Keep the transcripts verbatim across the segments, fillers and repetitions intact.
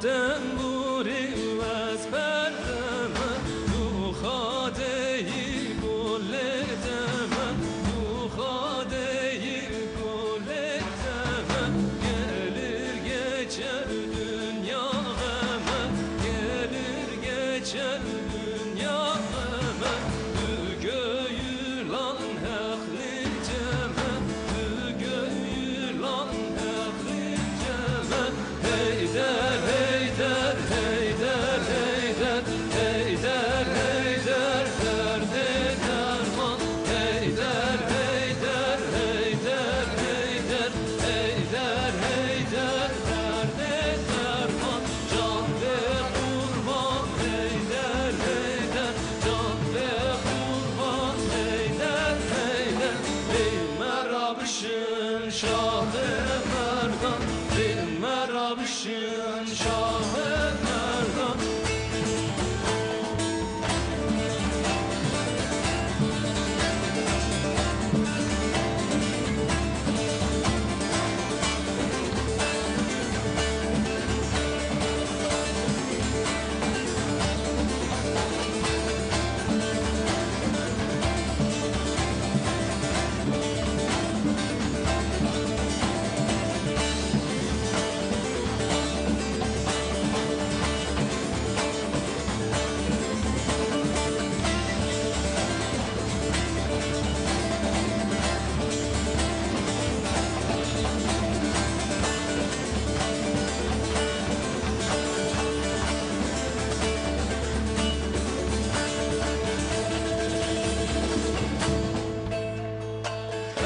Tembûrî wez perdeme, tu xadeyî golê deme, tu xadeyî golê deme, gelir geçer dünya ğeme, gelir geçer dünya ğeme, tu göyülan heqlî ceme, tu göyülan heqlî ceme. Heyder, Heyder, Heyder, Heyder, Heyder, Heyder, derdê derman. Heyder, Heyder, Heyder, Heyder, Heyder, Heyder, derdê derman. Can be qurban, Heyder, Heyder, can be qurban, Heyder, Heyder. Bê me rabişin şahê merdan, bê me rabişin şahê merdan.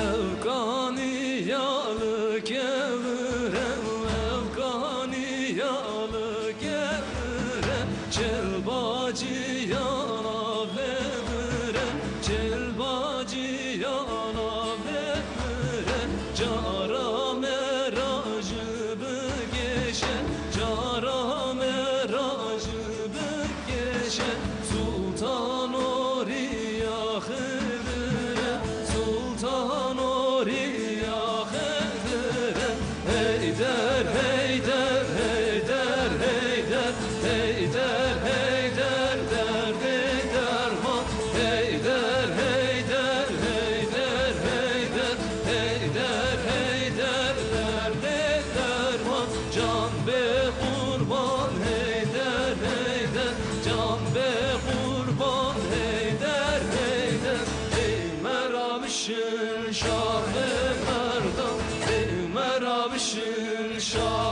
Ev kanî ya li kevir e, ev kanî ya li kevir e, çil bacî ya nav lê vir e, çil bacî ya nav lê vir e, cara me ra ji bigêşe, cara me ra ji bigêşe, Sultan Orî ya Xidir e, Sultan Orî ya Xidir e. Heyder, Heyder, Heyder, Heyder, Heyder, Heyder, derdê derman. Heyder, Heyder, Heyder, Heyder, Heyder, Heyder, derdê derman. Can be qurban, Heyder, Heyder, can be qurban, Heyder, Heyder. Bê me rabişin şahê merdan, bê me rabişin şahê